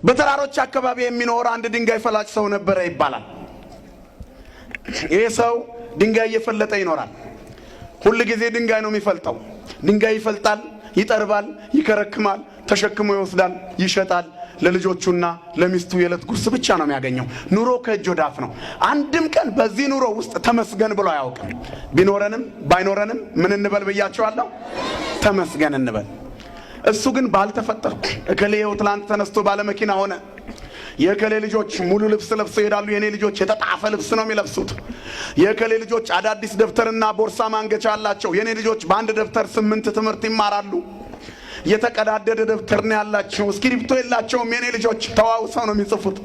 በተራሮች አካባቢ የሚኖር አንድ ድንጋይ ፈላጭ ሰው ነበረ ይባላል። ይህ ሰው ድንጋይ እየፈለጠ ይኖራል። ሁል ጊዜ ድንጋይ ነው የሚፈልጠው። ድንጋይ ይፈልጣል፣ ይጠርባል፣ ይከረክማል፣ ተሸክሞ ይወስዳል፣ ይሸጣል። ለልጆቹና ለሚስቱ የዕለት ጉርስ ብቻ ነው የሚያገኘው። ኑሮ ከእጅ ወደ አፍ ነው። አንድም ቀን በዚህ ኑሮ ውስጥ ተመስገን ብሎ አያውቅም። ቢኖረንም ባይኖረንም ምን እንበል ብያቸዋለሁ? ተመስገን እንበል። እሱ ግን ባልተፈጠርኩ እከሌ ይኸው ትላንት ተነስቶ ባለመኪና ሆነ። የእከሌ ልጆች ሙሉ ልብስ ለብሰው ይሄዳሉ። የእኔ ልጆች የተጣፈ ልብስ ነው የሚለብሱት። የእከሌ ልጆች አዳዲስ ደብተርና ቦርሳ ማንገቻ አላቸው። የእኔ ልጆች በአንድ ደብተር 8 ትምህርት ይማራሉ። የተቀዳደደ ደብተር ነው ያላቸው፣ እስክሪብቶ የላቸውም። የእኔ ልጆች ተዋውሰው ነው የሚጽፉት።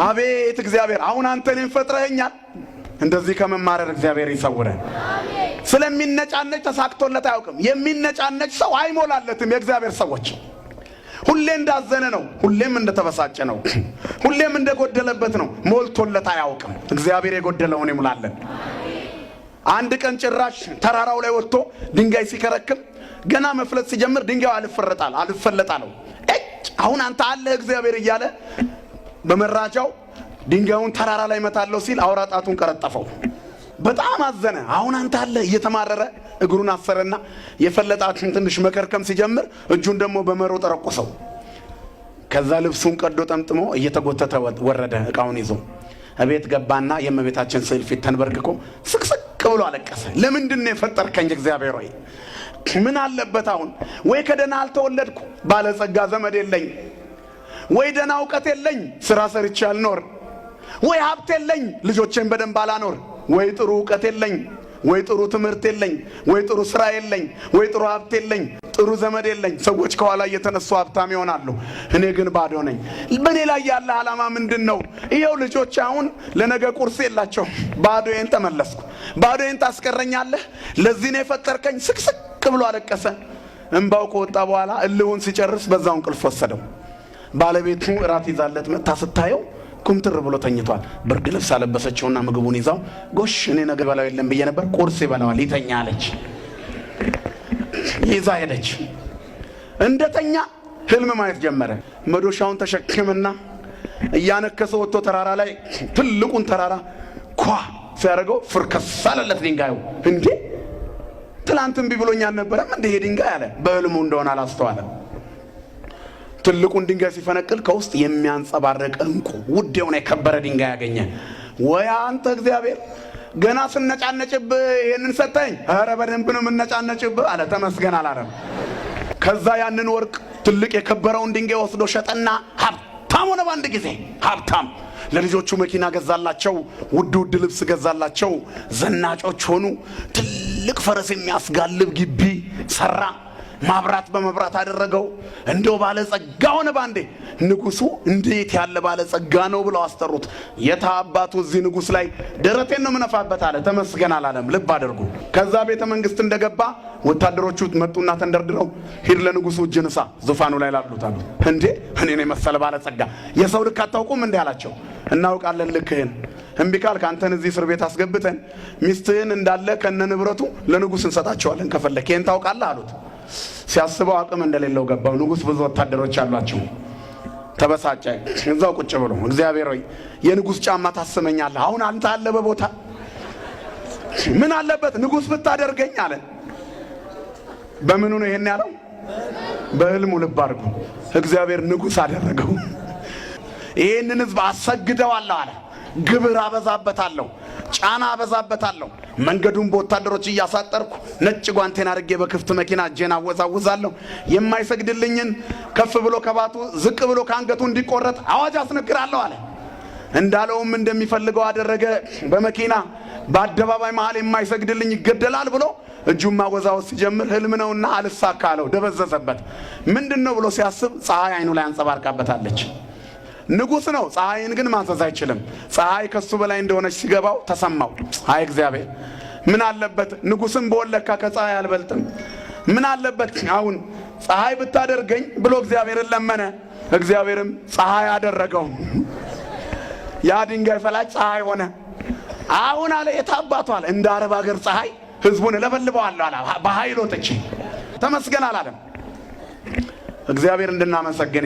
አቤት እግዚአብሔር፣ አሁን አንተ እኔን ፈጥረኸኛል። እንደዚህ ከመማረር እግዚአብሔር ይሰውረን። ስለሚነጫነጭ ተሳክቶለት አያውቅም። የሚነጫነጭ ሰው አይሞላለትም። የእግዚአብሔር ሰዎች ሁሌ እንዳዘነ ነው፣ ሁሌም እንደተበሳጨ ነው፣ ሁሌም እንደጎደለበት ነው። ሞልቶለት አያውቅም። እግዚአብሔር የጎደለውን ይሙላለን። አንድ ቀን ጭራሽ ተራራው ላይ ወጥቶ ድንጋይ ሲከረክም ገና መፍለጥ ሲጀምር ድንጋዩ አልፈረጣል አልፈለጣለው። እጭ አሁን አንተ አለህ እግዚአብሔር እያለ በመራጃው ድንጋዩን ተራራ ላይ መታለው ሲል አውራ ጣቱን ቀረጠፈው። በጣም አዘነ። አሁን አንተ አለህ እየተማረረ እግሩን አሰረና የፈለጣትን ትንሽ መከርከም ሲጀምር እጁን ደግሞ በመሮ ጠረቆሰው። ከዛ ልብሱን ቀዶ ጠምጥሞ እየተጎተተ ወረደ እቃውን ይዞ። እቤት ገባና የእመቤታችን ስዕል ፊት ተንበርክኮ ስቅስቅ ብሎ አለቀሰ። ለምንድን ነው የፈጠርከኝ እግዚአብሔር ሆይ? ምን አለበት አሁን ወይ ከደህና አልተወለድኩ፣ ባለጸጋ ዘመድ የለኝ፣ ወይ ደህና እውቀት የለኝ፣ ስራ ሰርቼ አልኖር፣ ወይ ሀብት የለኝ፣ ልጆቼን በደንብ አላኖር፣ ወይ ጥሩ እውቀት የለኝ፣ ወይ ጥሩ ትምህርት የለኝ፣ ወይ ጥሩ ስራ የለኝ፣ ወይ ጥሩ ሀብት የለኝ፣ ጥሩ ዘመድ የለኝ። ሰዎች ከኋላ እየተነሱ ሀብታም ይሆናሉ፣ እኔ ግን ባዶ ነኝ። በእኔ ላይ ያለ ዓላማ ምንድን ነው? ይኸው ልጆች አሁን ለነገ ቁርስ የላቸውም። ባዶዬን ተመለስኩ። ባዶዬን ታስቀረኛለህ? ለዚህ ነው የፈጠርከኝ? ስቅስቅ ብሎ አለቀሰ። እምባው ከወጣ በኋላ እልሁን ሲጨርስ በዛው እንቅልፍ ወሰደው። ባለቤቱ እራት ይዛለት መጥታ ስታየው ኩምትር ብሎ ተኝቷል። ብርድ ልብስ አለበሰችውና ምግቡን ይዛው ጎሽ እኔ ነገ በላው የለም ብዬ ነበር፣ ቁርስ ይበላዋል ይተኛ አለች። ይዛ ሄደች። እንደተኛ ህልም ማየት ጀመረ። መዶሻውን ተሸክምና እያነከሰ ወጥቶ ተራራ ላይ ትልቁን ተራራ ኳ ሲያደርገው ፍርከስ አለለት ድንጋዩ። እንዴ ትላንት እምቢ ብሎኝ አልነበረም እንዴ ይሄ ድንጋይ አለ። በህልሙ እንደሆነ አላስተዋለም። ትልቁን ድንጋይ ሲፈነቅል ከውስጥ የሚያንጸባርቅ እንቁ ውድ የሆነ የከበረ ድንጋይ ያገኘ። ወይ አንተ እግዚአብሔር ገና ስነጫነጭብህ ይሄንን ሰጠኝ፣ ኧረ በደንብ ነው የምነጫነጭብህ አለ። ተመስገን አላለም። ከዛ ያንን ወርቅ ትልቅ የከበረውን ድንጋይ ወስዶ ሸጠና ሀብታም ሆነ። በአንድ ጊዜ ሀብታም። ለልጆቹ መኪና ገዛላቸው፣ ውድ ውድ ልብስ ገዛላቸው፣ ዘናጮች ሆኑ። ትልቅ ፈረስ የሚያስጋልብ ግቢ ሰራ። ማብራት በመብራት አደረገው። እንደው ባለጸጋ ሆነ ባንዴ። ንጉሱ እንዴት ያለ ባለጸጋ ነው ብለው አስጠሩት። የታ አባቱ እዚህ ንጉስ ላይ ደረቴን ነው ምነፋበት አለ። ተመስገን አላለም። ልብ አድርጉ። ከዛ ቤተ መንግስት እንደገባ ወታደሮቹ መጡና ተንደርድረው ሂድ ለንጉሱ እጅ ንሳ ዙፋኑ ላይ ላሉት አሉት። እንዴ እኔን የመሰለ ባለጸጋ የሰው ልክ አታውቁም እንዴ አላቸው። እናውቃለን ልክህን፣ እምቢ ካልክ አንተን እዚህ እስር ቤት አስገብተን ሚስትህን እንዳለ ከነ ንብረቱ ለንጉስ እንሰጣቸዋለን ከፈለክ ይህን ታውቃለህ አሉት። ሲያስበው አቅም እንደሌለው ገባው። ንጉስ ብዙ ወታደሮች አሏቸው። ተበሳጨ። እዛው ቁጭ ብሎ እግዚአብሔር ሆይ የንጉስ ጫማ ታስመኛለህ፣ አሁን አንተ አለ በቦታ ምን አለበት ንጉስ ብታደርገኝ አለ። በምኑ ነው ይሄን ያለው? በህልሙ። ልብ አድርጉ። እግዚአብሔር ንጉስ አደረገው። ይሄንን ህዝብ አሰግደዋለሁ አለ። ግብር አበዛበታለሁ፣ ጫና አበዛበታለሁ። መንገዱን በወታደሮች እያሳጠርኩ ነጭ ጓንቴን አድርጌ በክፍት መኪና እጄን አወዛውዛለሁ። የማይሰግድልኝን ከፍ ብሎ ከባቱ ዝቅ ብሎ ከአንገቱ እንዲቆረጥ አዋጅ አስነግራለሁ አለ። እንዳለውም እንደሚፈልገው አደረገ። በመኪና በአደባባይ መሃል የማይሰግድልኝ ይገደላል ብሎ እጁን ማወዛወዝ ሲጀምር ህልም ነውና አልሳካ አለው። ደበዘዘበት። ምንድን ነው ብሎ ሲያስብ ፀሐይ አይኑ ላይ አንጸባርቃበታለች። ንጉስ ነው። ፀሐይን ግን ማዘዝ አይችልም። ፀሐይ ከሱ በላይ እንደሆነች ሲገባው ተሰማው። አይ እግዚአብሔር ምን አለበት ንጉስም በወለካ ከፀሐይ አልበልጥም፣ ምን አለበት አሁን ፀሐይ ብታደርገኝ ብሎ እግዚአብሔርን ለመነ። እግዚአብሔርም ፀሐይ አደረገው። ያ ድንጋይ ፈላጭ ፀሐይ ሆነ። አሁን አለ የታባቱ አለ እንደ አረብ ሀገር ፀሐይ ህዝቡን እለበልበዋለሁ አለ። በኃይል ወጥቼ ተመስገን አላለም። እግዚአብሔር እንድናመሰግን።